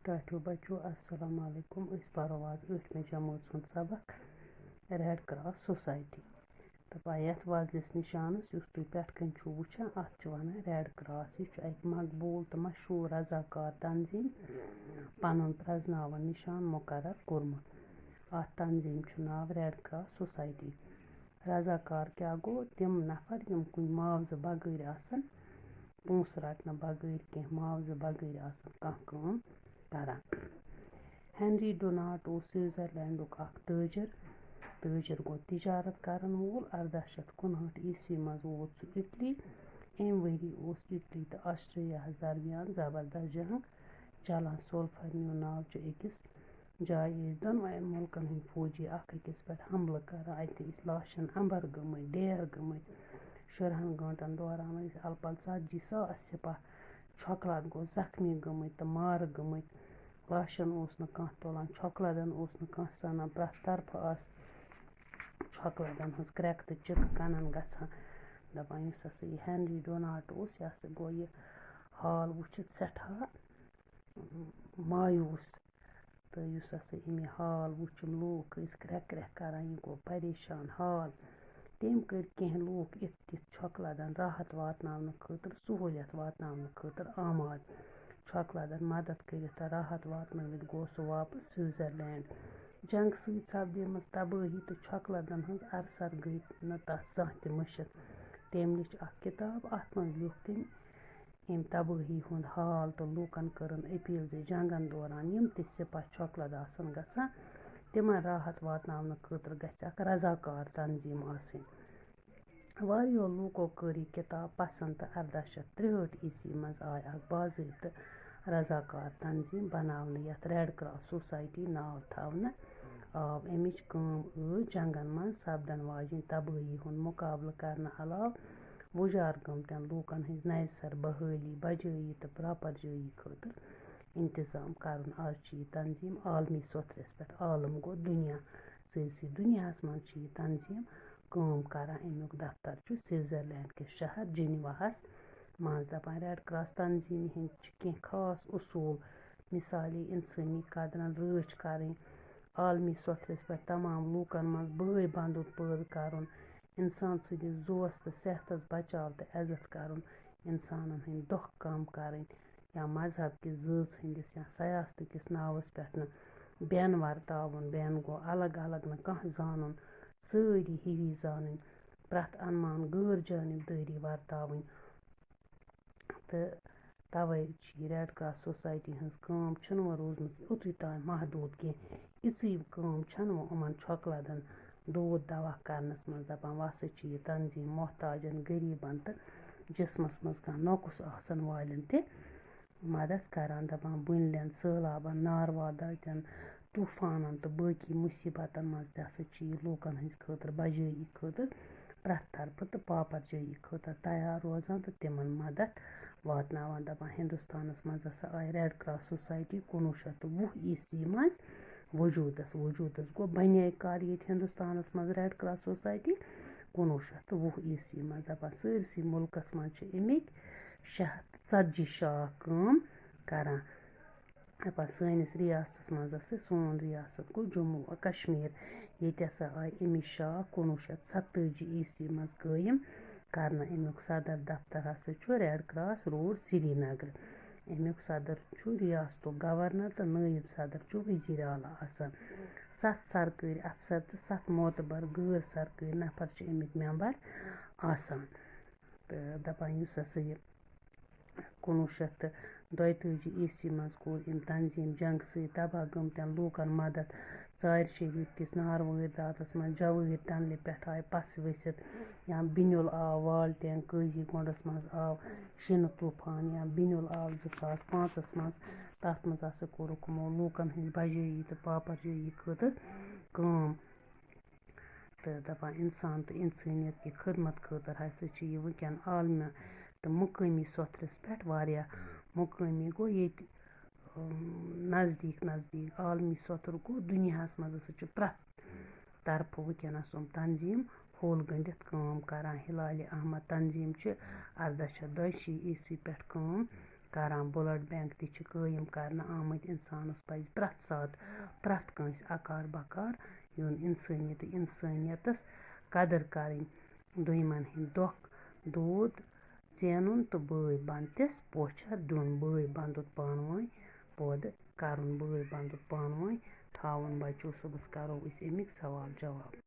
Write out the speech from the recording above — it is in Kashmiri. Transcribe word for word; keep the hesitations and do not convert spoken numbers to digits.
ٹاٹھیو بچو، السلام علیکم۔ أسۍ پرو آز ٲٹھمہِ جمٲژ ہُنٛد سبق، ریڈ کراس سوسایٹی۔ دَپان یَتھ وۄزلِس نِشانَس یُس تُہۍ پٮ۪ٹھ کَنۍ چھُو وٕچھان، اَتھ چھِ وَنان ریڈ کراس۔ یہِ چھُ اَکہِ مقبوٗل تہٕ مشہوٗر رضاکار تنظیٖم پَنُن پرٛزناوُن نِشان مُقرر کوٚرمُت۔ اَتھ تنظیٖم چھُ ناو ریڈ کراس سوسایٹی۔ رضاکار کیٛاہ گوٚو؟ تِم نفر یِم کُنہِ معاوضہٕ بغٲرۍ آسَن، پونٛسہٕ رَٹنہٕ بغٲرۍ، کینٛہہ معاوضہٕ بغٲرۍ آسَن کانٛہہ کٲم کران۔ ہینری ڈوناٹ اوس سوئٹزرلینڈُک اکھ تٲجر۔ تٲجر گوٚو تجارت کرن وول۔ ارداہ شیٚتھ کُنہٲٹھ عیسوی منٛز ووت سُہ اٹلی۔ اَمہِ ؤری اوس اٹلی تہٕ آسٹریاہَس درمیان زبردست جنگ چلان۔ سولفرنیو ناو چہِ أکِس جایہِ ٲسۍ دۄنوَے مُلکَن ہٕنٛدۍ فوجی اَکھ أکِس پٮ۪ٹھ حملہٕ کران۔ اَتہِ ٲسۍ لاشَن اَمبَر گٔمٕتۍ، ڈیر گٔمٕتۍ۔ شُرہَن گٲنٛٹَن دوران ٲسۍ اَلہٕ پَلہٕ ژَتجی ساس سِپاہ چھۄکہٕ لَد گوٚو زخمی گٔمٕتۍ تہٕ مارٕ گٔمٕتۍ۔ لاشَن اوس نہٕ کانٛہہ تُلان، چھۄکہٕ لَدَن اوس نہٕ کانٛہہ سَنان۔ پرٛٮ۪تھ طرفہٕ آسہٕ چھۄکہٕ لَدَن ہٕنٛز کرٛٮ۪کہٕ تہٕ چِکہٕ کَنَن گژھان۔ دَپان یُس ہسا یہِ ہینری ڈوناٹ اوس، یہِ ہسا گوٚو یہِ حال وٕچھِتھ سٮ۪ٹھاہ مایوٗس۔ تہٕ یُس ہسا أمۍ یہِ حال وُچھ، یِم لوٗکھ ٲسۍ کرٛٮ۪کھ کرٛٮ۪کھ کران، یہِ گوٚو پریشان حال۔ تٔمۍ کٔرۍ کینٛہہ لوٗکھ اِتھ تِتھ چھۄکہٕ لدن راحت واتناونہٕ خٲطرٕ، سہوٗلیت واتناونہٕ خٲطرٕ آماد۔ چھۄکہٕ لدن مدد کٔرِتھ تہٕ راحت واتنٲوِتھ گوٚو سُہ واپس سوئٹزرلینڈ۔ جنگہٕ سۭتۍ سپدیمٕژ تبٲہی تہٕ چھۄکہٕ لدن ہٕنٛز ارسر گٔے نہٕ تس زانٛہہ تہِ مٔشِتھ۔ تٔمۍ لیٚچھ اکھ کِتاب، اتھ منٛز لیوٗکھ تٔمۍ اَمہِ تبٲہی ہُنٛد حال تہٕ لوٗکَن کٔرٕن اپیل زِ جنگن دوران یِم تہِ سِپاہ چھۄکہٕ لد آسَن گژھان، تِمن راحت واتناونہٕ خٲطرٕ گژھِ اکھ رضاکار تنظیٖم آسٕنۍ۔ واریاہو لوٗکو کٔر یہِ کِتاب پسنٛد تہٕ ارداہ شیٚتھ ترٛہٲٹھ عیسوی منٛز آیہِ اکھ باضٲبطہٕ رضاکار تنظیٖم بناونہٕ، یَتھ ریڈ کراس سوسایٹی ناو تھاونہٕ آو۔ اَمِچ کٲم ٲس جنگن منٛز سپدن واجیٚنۍ تبٲہی ہُنٛد مُقابلہٕ کرنہٕ علاوٕ وُجار گٔمتٮ۪ن لوٗکن ہٕنٛز نوِ سرٕ بحٲلی، بجٲیی تہٕ پراپرجٲیی خٲطرٕ انتظام کرُن۔ آز چھِ یہِ تنظیٖم عالمی سوٚتھرِس پٮ۪ٹھ عالم گوٚو دُنیا۔ سٲرسٕے دُنیاہَس منٛز چھِ یہِ تنظیٖم کٲم کران۔ اَمیُک دفتر چھُ سوئٹزرلینڈ کِس شہر جنیواہَس منٛز۔ دَپان ریڈ کراس تنظیٖمہِ ہٕنٛدۍ چھِ کینٛہہ خاص اصوٗل، مثالے اِنسٲنی قدرن رٲچھ کرٕنۍ، عالمی سوٚتھرِس پٮ۪ٹھ تمام لوٗکن منٛز بٲے بنٛدُت پٲدٕ کرُن، اِنسان سٕنٛدِس زُوَس تہٕ صحتَس بچاو تہٕ عزت کرُن، اِنسانَن ہٕنٛدۍ دۄکھ کم کرٕنۍ، یا مذہب کِس زٲژ ہٕنٛدِس یا سیاستہٕ کِس ناوَس پٮ۪ٹھ نہٕ بٮ۪ن ورتاوُن، بٮ۪ن گوٚو الگ الگ نہٕ کانٛہہ زانُن، سٲری ہِوی زانٕنۍ، پرٛٮ۪تھ انمان غٲر جانبدٲری ورتاوٕنۍ۔ تہٕ تَوَے چھِ یہِ ریڈ کراس سوسایٹی ہٕنٛز کٲم چھَنہٕ وۄنۍ روٗزمٕژ یُتُے تام محدوٗد کینٛہہ۔ یِژٕے کٲم چھَنہٕ وۄنۍ یِمَن چھۄکہٕ لَدَن دود دوا کرنَس منٛز۔ دَپان وۄنۍ ہسا چھِ یہِ تنظیٖم محتاجَن، غریٖبَن تہٕ جسمَس منٛز کانٛہہ نۄقُص آسَن والٮ۪ن تہِ مدد کران۔ دَپان بُنلٮ۪ن، سٔہلابَن، ناروا داتٮ۪ن، طوٗفانَن تہٕ باقی مُصیٖبتَن منٛز تہِ ہسا چھِ یہِ لوٗکَن ہٕنٛدِ خٲطرٕ، بجٲیی خٲطرٕ، پرٛٮ۪تھ طرفہٕ تہٕ پاپرجٲیی خٲطرٕ تیار روزان تہٕ تِمَن مدد واتناوان۔ دَپان ہِندُستانَس منٛز ہسا آیہِ ریڈ کراس سوسایٹی کُنوُہ شیٚتھ تہٕ وُہ عیسوی منٛز وجوٗدَس۔ وجوٗدَس گوٚو، بنے کر ییٚتہِ ہِندُستانَس منٛز ریڈ کراس سوسایٹی؟ کُنوُہ شیٚتھ تہٕ وُہ عیسوی منٛز۔ دَپان سٲرسٕے مُلکَس منٛز چھِ اَمِکۍ شےٚ ہَتھ تہٕ ژَتجی شاخ کٲم کران۔ دَپان سٲنِس رِیاستَس منٛز ہسا، سون رِیاست گوٚو جموں و کشمیٖر۔ ییٚتہِ ہسا آیہِ اَمِچ شاخ کُنوُہ شیٚتھ ستٲجی عیسوی منٛز قٲیِم کرنہٕ۔ اَمیُک صدر دفتر ہسا چھُ ریڈ کراس روڈ، سرینگر۔ اَمیُک صدر چھُ ریاستُک گورنر تہٕ نٲیِب صدر چھُ وزیر اعلیٰ آسان۔ ستھ سرکٲرۍ افسر تہٕ ستھ معتبر غٲر سرکٲرۍ نفر چھِ اَمِکۍ ممبر آسان۔ تہٕ دَپان یُس ہسا یہِ کُنوُہ شیٚتھ تہٕ دۄیتٲجی عیسوی منٛز کوٚر أمۍ تنظیٖم جنگہٕ سۭتۍ تباہ گٔمتٮ۪ن لوٗکن مدد۔ ژارِ شریف کِس ناروٲرۍ داتس منٛز جوٲہِر ٹنلہِ پٮ۪ٹھ آیہِ پس ؤسِتھ، یا بِنیُل آو والٹین قٲضی گونڈس منٛز آو شِنہٕ طوٗفان، یا بِنیُل آو زٕ ساس پانٛژس منٛز۔ تَتھ منٛز ہسا کوٚرُکھ یِمو لوٗکن ہٕنٛز بجٲیی تہٕ پاپرجٲیی خٲطرٕ کٲم۔ تہٕ دَپان اِنسان تہٕ اِنسٲنیت کہِ خدمت خٲطرٕ ہسا چھِ یہِ وٕنکٮ۪ن عالمہِ تہٕ مُقٲمی سوٚتھرِس پٮ۪ٹھ واریاہ، مُقٲمی گوٚو ییٚتہِ، اۭں، نزدیٖک نزدیٖک، عالمی سوٚتھُر گوٚو دُنیاہَس منٛز ہسا چھُ پرٛٮ۪تھ طرفہٕ وٕنکٮ۪نَس یِم تنظیٖم ہوٚل گٔنٛڈِتھ کٲم کران۔ ہلال احمد تنظیٖم چھِ ارداہ شیٚتھ دۄیہِ شیٖتھ عیسوی پٮ۪ٹھ کٲم کران۔ بلڈ بینک تہِ چھِ قٲیِم کرنہٕ آمٕتۍ۔ اِنسانَس پَزِ پرٛٮ۪تھ ساتہٕ پرٛٮ۪تھ کٲنٛسہِ اکار بکار یُن، اِنسٲنیت تہٕ اِنسٲنیتَس قدٕر کَرٕنۍ۔ دۄیمَن ہٕنٛدۍ دۄکھ دوٗد زینُن تہٕ بٲے بنٛدتِس پوچھر دیُن۔ بٲے بنٛدُت پانہٕ ؤنۍ پٲدٕ کَرُن، بٲے بنٛدُت پانہٕ ؤنۍ تھاوُن۔ بچو، صُبحَس کَرو أسۍ اَمِکۍ سوال جواب۔